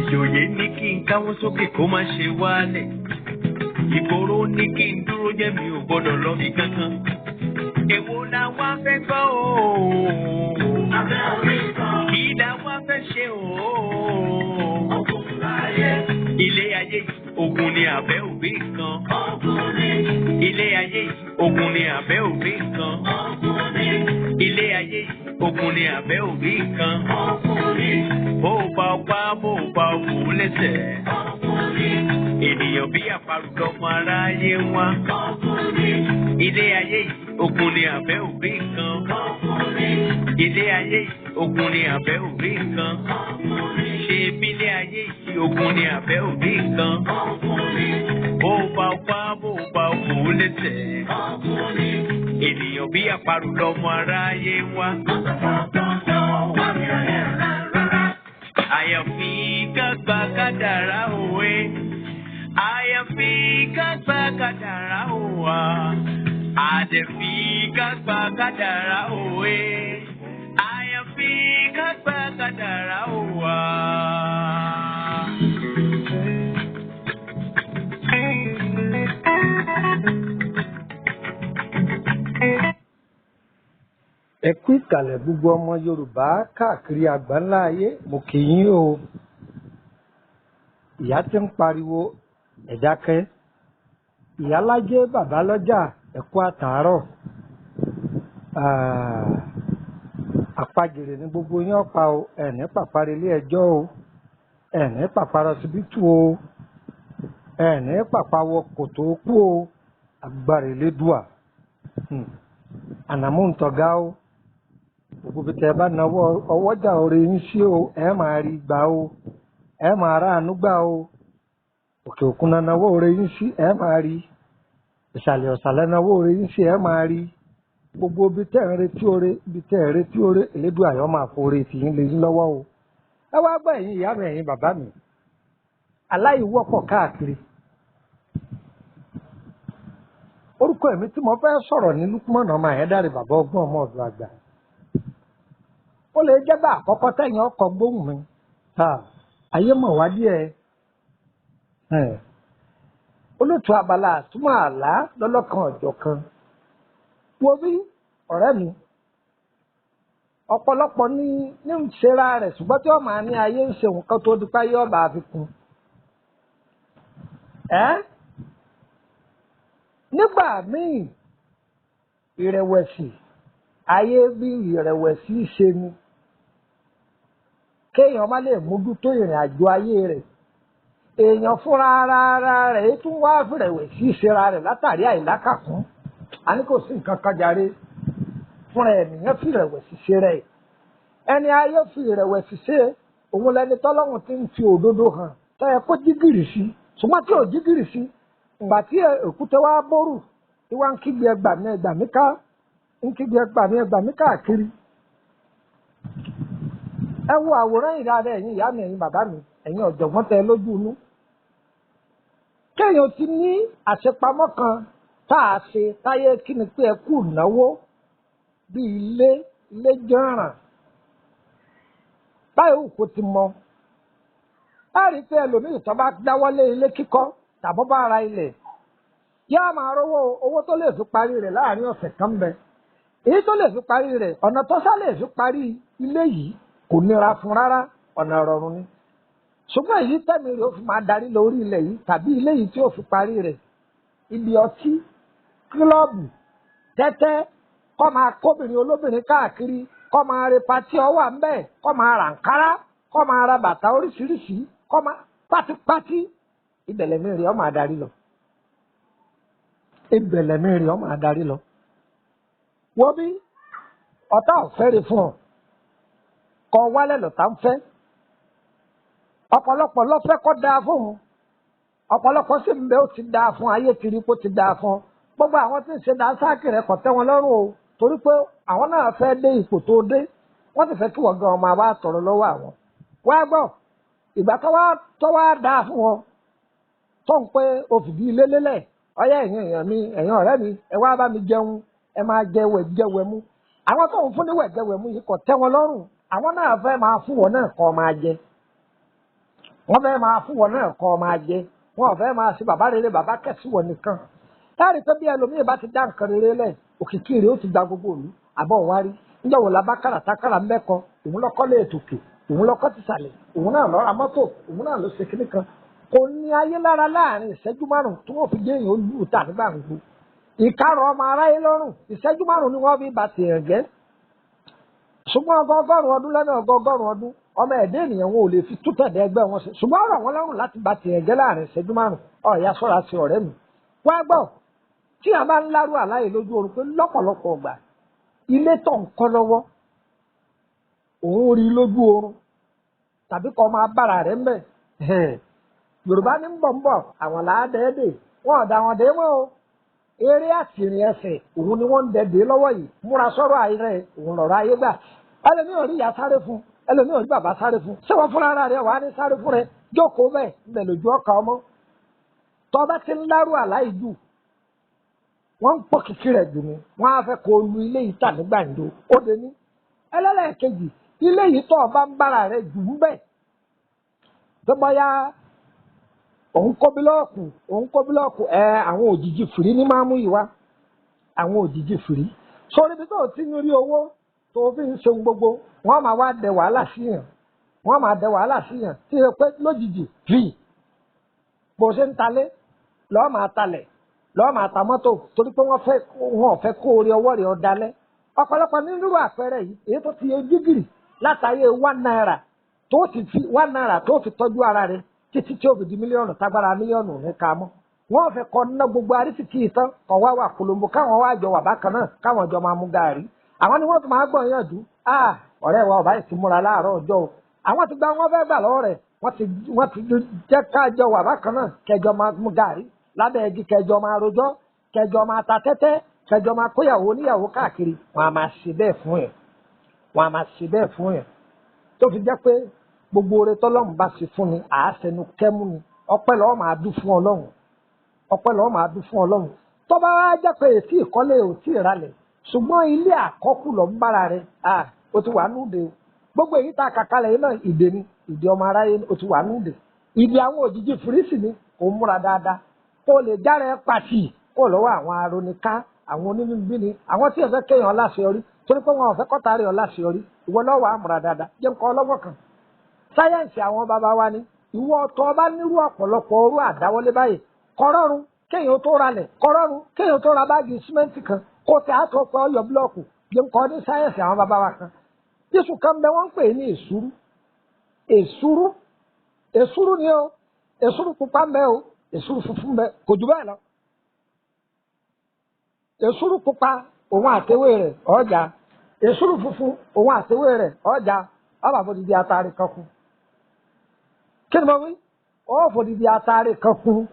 Ìjòyè ní kí n káwọ́ sókè kó má ṣe wálẹ̀. Ìgboro ní kí n dúró jẹ́ mi ò gbọ́dọ̀ lọ bí kankan. Èwo la wá fẹ́ gbọ́ o? Abẹ́ orí kan. Kí la wá fẹ́ ṣe o? Ogun láyé. Ilé ayé yìí, ogun ni àbẹ́ òbí kan. Ogun ni. Ilé ayé yìí, ogun ni àbẹ́ òbí kan. Ogun ni. Ilé ayé yìí, ogun ni àbẹ́ òbí kan. Ogun ni. Bó o bá ọpá, bó o bá òkú lẹ́sẹ̀. Ogun ni. Ènìyàn bí àparò lọmọ aráyé wá. Ogun ni. Ilé ayé yìí, ogun ni àbẹ́ òbí kan. Ogun ni. Ilé ayé yìí, ogun ni àbẹ́ òbí kan. Ogun ni. Ṣé bílé ayé yìí, ogun ni àbẹ́ òbí kan. Ogun ni. Bó o bá ọpá, bó o bá òkú lẹ́sẹ̀. Ogun ni. Ènìyàn bí àparò lọmọ aráyé wá. Àyàfi ká gba kádàrá òwe. Àyàfi ká gba kádàrá òwà. Àdẹ̀fi ká gba kádàrá òwe. Àyàfi ká gba kádàrá òwà. Ẹ kú ìkàlẹ̀ gbogbo ọmọ Yorùbá káàkiri àgbáńlá ayé, mo kì í yín o. Ìyá tí ń pariwo, ẹ dákẹ́. Ìyálájé, bàbá lọ́jà, ẹ kú àtàárọ̀. Àpàjèrè ní gbogbo yín ọ̀pá o, ẹ̀ní pàparẹ ilé ẹjọ́ o, ẹ̀ní pàparọ síbítù o, ẹ̀ní pàpàwọ kòtò kú o, agbára Elédùà. Ànàmú ń tọ̀gá o, gbogbo bí tẹ bá náwó ọwọ́jà oore yín sí o, ẹ máa rí gbà o, ẹ máa ráàánú gbà o. Òkè òkun náà náwó oore yín sí, ẹ máa rí. Ìsàlẹ̀ ọ̀sàlẹ̀ náwó oore yín sí, ẹ máa rí. Gbogbo ibi tẹ́ ń retí oore, ibi tẹ́ ń retí oore, Elédùà yóò máa foore tì yín lé yín lọ́wọ́ o. Ẹ wá gbọ́, ẹ̀yin ìyá mi, ẹ̀yin bàbá mi, aláìwọ́pọ̀ káàkiri. Orúkọ èmi tí mo fẹ́ sọ̀rọ̀ ní Lukman ọmọ Àyẹ́dàrè, bàbá ọgbọ́n, ọmọ ọ̀dọ̀ àgbà. Ó lè jẹ́ bá àkọ́kọ́ tẹ̀yìn ọkọ̀ gbóhùn mi. Ayé mọ̀ wá díẹ̀. Olóòtú abala àtúmọ̀ àlá lọ́lọ́kan ọ̀jọ̀ kan. Wo bí ọ̀rẹ́ mi, ọ̀pọ̀lọpọ̀ ní ní ń ṣera rẹ̀, ṣùgbọ́n tí wọ́n máa ní ayé ń ṣe nǹkan tó dípá yóò bá fi kún. Ẹ́ nígbà míì, ìrẹ̀wẹ̀sì ayé, bí ìrẹ̀wẹ̀sì ṣe ni kéèyàn má lè mójútó ìrìn àjò ayé rẹ̀, èèyàn fúnra ara rẹ̀ tún wá fìrẹ̀wẹ̀sì ṣera rẹ̀ látàrí àìlákàkún. A ní kò sí nǹkan kan jàre, fúnra ènìyàn fìrẹ̀wẹ̀sì ṣe rẹ̀. Ẹni ayé fi ìrẹ̀wẹ̀sì ṣe, òun lẹni tọ́lọ́run ti ń fi òdodo hàn tó yẹ kó jígìrì sí, ṣùgbọ́n tí ò jígìrì sí. Ìgbà tí èkúté wá bórù tí wá ń kígbe ẹgbà mi, ẹgbà mí ká, ń kígbe ẹgbà mi, ẹgbà mí káàkiri. Ẹ wo àwòrán yìí dáadáa, ẹ̀yin ìyá mi, ẹ̀yin bàbá mi, ẹ̀yin ọ̀jọ̀gbọ́n tẹ lójú inú. Kéèyàn ti ní àṣepamọ́ kan tá a ṣe táyé kí ni pé ẹ kú ìnáwó, bí ilé ilé jọ̀ràn báyìí kò ti mọ. Ẹ rí i pé ẹlòmíì tó bá dáwọ́lé ilé kíkọ́ tàbọ́ bá ra ilẹ̀, yóò máa rówó owó tó lè fi parí rẹ̀ láàrin ọ̀sẹ̀ kan bẹ. Èyí tó lè fi parí rẹ̀, ọ̀nà tó sá lè fi parí ilé yìí kò nira fún rárá, ọ̀nà ìrọ̀rùn ni. Ṣùgbọ́n èyí tẹ̀mí rẹ̀ ó fi máa darí lórí ilẹ̀ yìí tàbí ilé yìí tí ó fi parí rẹ̀, ibi ọtí, kílọ̀bù, tẹ́tẹ́, kọ́ máa kóbìnrin olóbìnrin káàkiri, kọ́ máa re patí ọwọ́ à ń bẹ̀, kọ́ máa ra nkárá, kọ́ máa ra bàtà oríṣiríṣi, kọ́ máa pátípátí, ibẹ̀lẹ̀mí rẹ̀ ó máa darí lọ. Ibẹ̀lẹ̀mí rẹ̀ ó máa darí lọ. Wo bí ọ̀tá ọ̀fẹ́ rẹ̀ fún ọ, kọ wálẹ̀ lọ̀tá ń fẹ́. Ọ̀pọ̀lọpọ̀ ló fẹ́ kọ́ dáa fóun, ọ̀pọ̀lọpọ̀ sì ń bẹ ó ti dáa fún ayé tiri kó ti dáa fún ọ. Gbogbo àwọn tí ń ṣe dánsáàkì rẹ̀ kò tẹ́ wọn lọ́rùn o, torí pé àwọn náà fẹ́ dé ipò tó dé, wọ́n sì fẹ́ kí wọ́n gan ọmọ wa tọrọ lọ́wọ́ àwọn. Wá gbọ́, ìgbà tó wá dáa fún wọn, tó ń pé o fìdí ilé lélẹ̀, ọyá ẹ̀yin èèyàn mi, ẹ̀yin ọ̀rẹ́ mi, ẹ wá bá mi jẹun, ẹ máa jẹ wẹ̀jẹwẹ̀ mu. Àwọn tó ń fún ní wẹ̀jẹwẹ̀ mu yìí kò tẹ́ wọn lọ́rùn, àwọn náà fẹ́ máa fún wọn náà kọ́ máa jẹ. Wọ́n fẹ́ máa fún wọn náà kọ́ máa jẹ, wọn fẹ́ máa ṣe bàbá rere bàbá kẹsí wọn nìkan. Láàrin pé bí ẹlòmíì bá ti dá nǹkan rere lẹ̀, òkìkí rẹ̀ ó ti gba gbogbo òlu àbọ̀ wárí. Níjọ́ wo la bá kàràtàkàrà mẹ́kọ, òun lọ́kọ́ lè tòkè, òun lọ́kọ́ ti sàlẹ̀, òun náà lọ́ra mọ́tò, òun náà ló ṣe kíní kan. Kò ní ayé lára láàrin ìṣẹ́jú 5 tí wọ́n fi gé èèyàn olú ta nígbà gbogbo. Ìkarọ̀ ọmọ aráyé lọ́rùn, ìṣẹ́jú 5 ni wọ́n fi bà tèèyàn jẹ́. Ṣùgbọ́n ọgọgọ́rùn ọdún lẹ́nu ọgọgọ́rùn ọdún, ọmọ ẹ̀dẹ́ ènìyàn wọn ò lè fi tútẹ̀dẹ̀ ẹgbẹ́ wọn ṣe. Ṣùgbọ́n ọ̀rọ̀ wọn lọ́rùn láti bà tèèyàn jẹ́ láàrin ìṣẹ́jú 5. Ọ̀ya sọ́ra sí ọ̀rẹ́ mi. Wá gbọ́, tí a bá ń lárú àláyé lójú oorun pé lọ́pọ̀lọpọ̀ ọgbà ilé tó ń kọ́ lọ́wọ́ òun rí lójú oorun tàbí kọ́ máa bára rẹ̀ mbẹ̀. Yorùbá ní ń bọ̀ ń bọ̀ àwọn làádẹ́ẹ̀dẹ̀ wọn ọ̀dà wọn dé mọ́ o. Eré àtìrìn ẹsẹ̀ òun ni wọ́n ń dẹ̀dẹ̀ lọ́wọ́ yìí, múra sọ́rọ̀ ayé òun lọ̀rọ̀ ayé gbà. Ẹlòmíì ò rí ìyá sáré fún, ẹlòmíì ò rí bàbá sáré fún. Ṣé wọ́n fúnra ara rẹ̀ wàá ní sáré fún rẹ̀? Jókòó bẹ́ẹ̀ ńbẹ̀ lójú ọkà ọmọ. Tọ́ bá ti ń lárú àláì jù, wọ́n ń pọ̀ kìkì rẹ̀ jù ni, wọ́n á fẹ́ kó lu ilé yìí tà ní gbàǹjo. Ó de ní. Ẹlẹ́lẹ́kejì, ilé yìí tọ́ ọba ń bára rẹ̀ jù ń bẹ̀. Tó bọ́yá òun kó bílọ́ọ̀kù, òun kó bílọ́ọ̀kù, ẹ àwọn òjijì fìrí ní máa mú ìwá. Àwọn òjijì fìrí. Sórí ibi tó o ti ń rí owó tó o fi ń ṣe gbogbo, wọ́n máa wá dẹ wàhálà sí yàn. Wọ́n máa dẹ wàhálà sí yàn. Tí o pé lójijì fì. Bó ṣe ń talé, lọ́ọ́ máa talẹ̀, lọ́ọ́ máa ta mọ́tò torí pé wọ́n fẹ́ wọn ò fẹ́ kó orí ọwọ́ rẹ̀ ọ̀dalẹ̀. Ọ̀pọ̀lọpọ̀ nínú àpẹẹrẹ yìí, èyí tó ti ojú gìrì látàyè ₦1 tó ti fi ₦1 tó fi tọ́jú ara rẹ̀ títí tí ó fi di mílíọ̀nù tágbára mílíọ̀nù ní ká mọ́. Wọ́n fẹ́ kọ́ ná gbogbo arísìkí ìtàn kọ̀ wá wà polongo káwọn wá jọ wà bákan náà káwọn jọ máa mú gàárì. Àwọn ni wọ́n tún máa gbọ̀n yànjú. Ọ̀rẹ́ wa ọ̀bá yìí ti múra láàárọ̀ ọjọ́ o. Àwọn ti gba wọn fẹ́ gbà lọ́wọ́ rẹ̀, wọ́n ti jẹ́ ká jọ wà bákan náà kẹjọ máa mú gàárì lábẹ́ igi, kẹjọ máa rojọ́, kẹjọ máa ta tẹ́tẹ́, kẹjọ máa kóyàwó oníyàwó káàkiri. Wọ́n á máa ṣe bẹ́ẹ̀ fún yẹn. Wọ́n á máa ṣe bẹ́ẹ̀ fún yẹn. Tó fi jẹ́ pé gbogbo oore tọ́lọ́run bá ṣe fún ni, àásẹnu kẹ́mú ni, ọpẹ́ lọ́wọ́ máa dún fún Ọlọ́run. Ọpẹ́ lọ́wọ́ máa dún fún Ọlọ́run. Tó bá wá jẹ́ pé èsì ìkọ́lé ò tí ì ralẹ̀, ṣùgbọ́n ilé àkọ́kù lọ ń bára rẹ̀, ó ti wà núde o. Gbogbo èyí tá a kàkálẹ̀ yìí náà ìdè ni, ìdè ọmọ aráyé ó ti wà núde. Ìdè àwọn òjijì fìrísì ni, kò múra dáadáa. Kó lè jára ẹ pàtì kó lọ́wọ́ àwọn aroníká, àwọn onínúbíni, àwọn tí ẹ fẹ́ kéèyàn láṣeyọrí, torí pé wọn ò fẹ́ kọ́ta rẹ̀ láṣeyọrí. Ìwọ lọ́wọ́ àmúra dáadáa. Jẹ́ nǹkan ọlọ́gbọ́n kan. Sáyẹ́ǹsì àwọn bàbá wa ni, ìwọ tó bá nírú ọ̀pọ̀lọpọ̀ orú àdáwọlé báyìí, kọ́rọ́rùn kéèyàn tó ralẹ̀, kọ́rọ́rùn kéèyàn tó ra báàgì símẹ́ǹtì kan, kó tẹ àtọ́ pé ọyọ búlọ́ọ̀kù. Jẹ́ nǹkan ní sáyẹ́ǹsì àwọn bàbá wa kan. Jésù kan bẹ wọ́n ń pè ní èsúrú. Èsúrú, èsúrú ni o, èsúrú pupa ń bẹ o, èsúrú funfun ń bẹ, kò jù bẹ́ẹ̀ lọ. Èsúrú pupa òun àtewé rẹ̀ ọjà, èsúrú funfun òun àtewé rẹ̀ ọjà, ọba fòdìdí atare kan kún. Kí ni mo wí? Ó fòdìdí atare kan kún.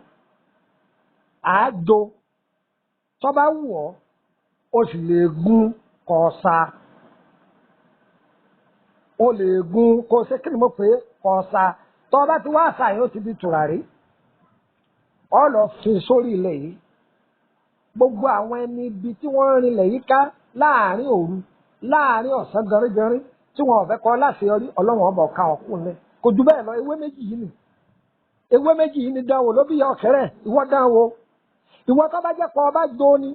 Àájò tó bá wù ọ́, o sì lè gún kọ̀ọ̀sà. O lè gún kó ṣe kí ni mo pè é kọ̀ọ̀sà. Tó bá ti wá àṣà yìí ó ti di tùràrí. Ọ lọ fi sórí ilẹ̀ yìí. Gbogbo àwọn ẹni ibi tí wọ́n ń rinlẹ̀ yìí ká láàrin òru, láàrin ọ̀sán gẹrígẹrí tí wọn ò fẹ́ kọ́ láṣeyọrí, Ọlọ́run ọba ọ̀ka ọ̀kùnrin. Kò jù bẹ́ẹ̀ lọ, ewé méjì yìí ni. Ewé méjì yìí ni dánwò ló bí ya ọ̀kẹ́rẹ́, ìwọ dánwò. Ìwọ tó bá jẹ́ pọ̀ ọba jó ni,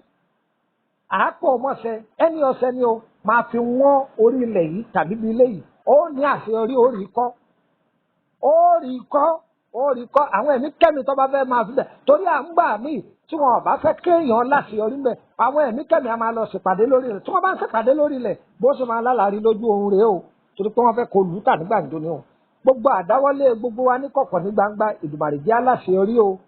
àápò mọ́sẹ̀, ẹni ọ̀sẹ̀ ni o, máa fi wọ́n orí ilẹ̀ yìí tàbí ibi ilé yìí. Ó ní àṣeyọrí, ó rí kọ́. Ó rí kọ́, ó rí kọ́. Àwọn ẹ̀mí kẹ́mi tó bá fẹ́ máa fi bẹ̀. Torí à ń gbà míì tí wọn ò bá fẹ́ kéèyàn láṣeyọrí mbẹ̀. Àwọn ẹ̀mí kẹ́mi á máa lọ ṣèpàdé lórí rẹ̀. Tí wọ́n bá ń ṣèpàdé lórí ilẹ̀, bó ṣe máa lálàrí lójú oorun rèé o. Torí pé wọ́n fẹ́ kó lù ú tà ní gbàǹjo ni o. Gbogbo àdáwọ́lé gbogbo wa ní kọ̀kọ̀ ní gbangba, Èdùmàrè jẹ́ aláṣeyọrí o.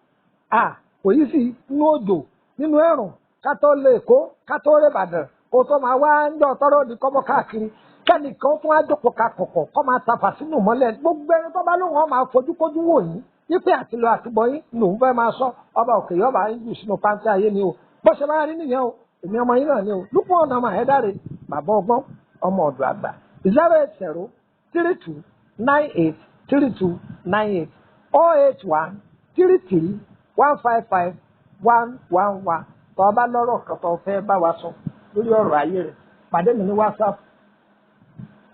Kò yí sí inú òjò nínú ẹ̀rùn ká tó lè kó ká tó rè Ìbàdàn kó tó máa wá ń jọ tọ́rọ̀ di kọ́mọ káàkiri. Kẹ́nìkan tún á jókòó ka kọ̀kọ̀ kọ́ máa ta fàṣínù mọ́lẹ̀. Gbogbo ẹni tó bá lóun ọ̀ máa fojúkójú wò yín. Wípé àtìlọ àtìbọ̀ yín lòun fẹ́ máa sọ ọba òkè yọba yín jù sínú pàǹtí ayé ni o. Bó ṣe máa rí nìyẹn o, èmi ọmọ yín náà ni o. Lúpọ̀ ọ̀nà ọmọ ẹ̀dáre, bàbá ọgbọ́n, ọmọ ọ̀dọ̀ àgbà. 080 32 98 32 98 081 33 155 111. Tó o bá lọ́rọ̀ kan tó fẹ́ bá wa sọ lórí ọ̀rọ̀ ayé rẹ̀, pàdé mi ní WhatsApp.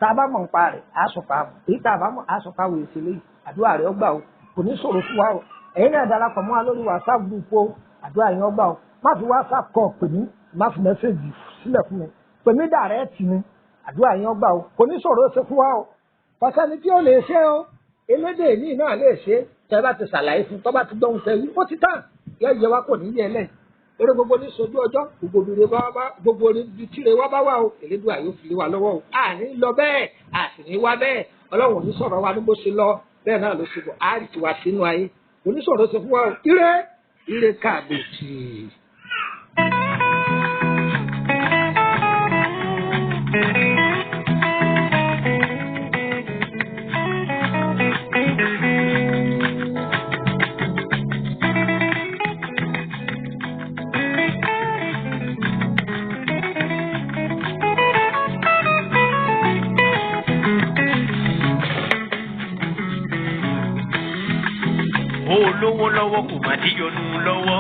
Tá a bá mọ̀ nípa rẹ̀, á sọ pa àmọ̀. Èyí tá a bá mọ̀, á sọ pa wèé sílé yìí. Àdúrà rẹ̀ ó gbà o, kò ní ṣòro fún wa o. Ẹ̀yin náà darapọ̀ mọ́ wa lórí WhatsApp group o, àdúrà yẹn ó gbà o. Má fi WhatsApp kọ pè mí, má fi mẹ́sẹ̀gì sílẹ̀ fún mi, pè mí dàrẹ́ẹ̀tì ni. Àdúrà yẹn ó gbà o, kò ní ṣòro ṣe fún wa o. Kọ̀sẹ́ni tí ó lè ṣe o, elédè ní náà lè ṣe. Tẹ́ bá ti ṣàlàyé fún, tọ́ bá ti gbọ́n tẹ́ yí ó ti tàn yẹ yẹ wa kò ní yẹ lẹ̀. Eré gbogbo ní sojú ọjọ́, gbogbo ibi tíre wá bá wà o, Elédùà yóò fi lé wa lọ́wọ́ o. Àní lọ bẹ́ẹ̀, a sì ní wá bẹ́ẹ̀. Ọlọ́run ò ní sọ̀rọ̀ wa ní bó ṣe lọ bẹ́ẹ̀ náà ló ṣe bọ̀, á rí tiwa sínú ayé, kò ní sọ̀rọ̀ ṣe fún wa o. Ire ire káàbèjì. Ó lówó lọ́wọ́ kò má díyọnu lọ́wọ́.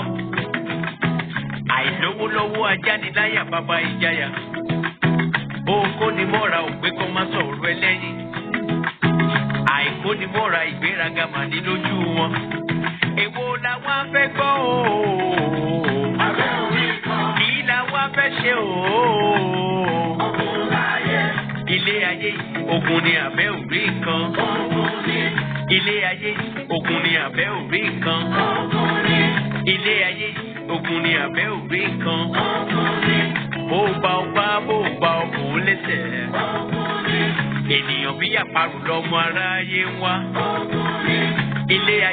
Àìlówó lọ́wọ́ ajániláyà bàbá ìjáyà. Ó kó ni mọ́ra ò pé kó má sọ̀rọ̀ ẹlẹ́yìn. Àìkó ni mọ́ra ìgbéraga mà ní lójú wọn. Èwo la wá fẹ́ gbọ́ o? Abẹ́ orí kan. Kí la wá fẹ́ ṣe o? Ogun láyé. Ilé ayé yìí, ogun ni àbẹ́ òrí kan. Ogun ni. Ilé ayé yìí, ogun ni àbẹ́ òrí kan. Ogun ni. Ilé ayé yìí, ogun ni àbẹ́ òrí kan. Ogun ni. Bó bá o bá bó bá o kò lẹ́sẹ̀. Ogun ni. Ènìyàn bí àparò lọmọ aráyé ń wá. Ogun ni. Ilé ayé.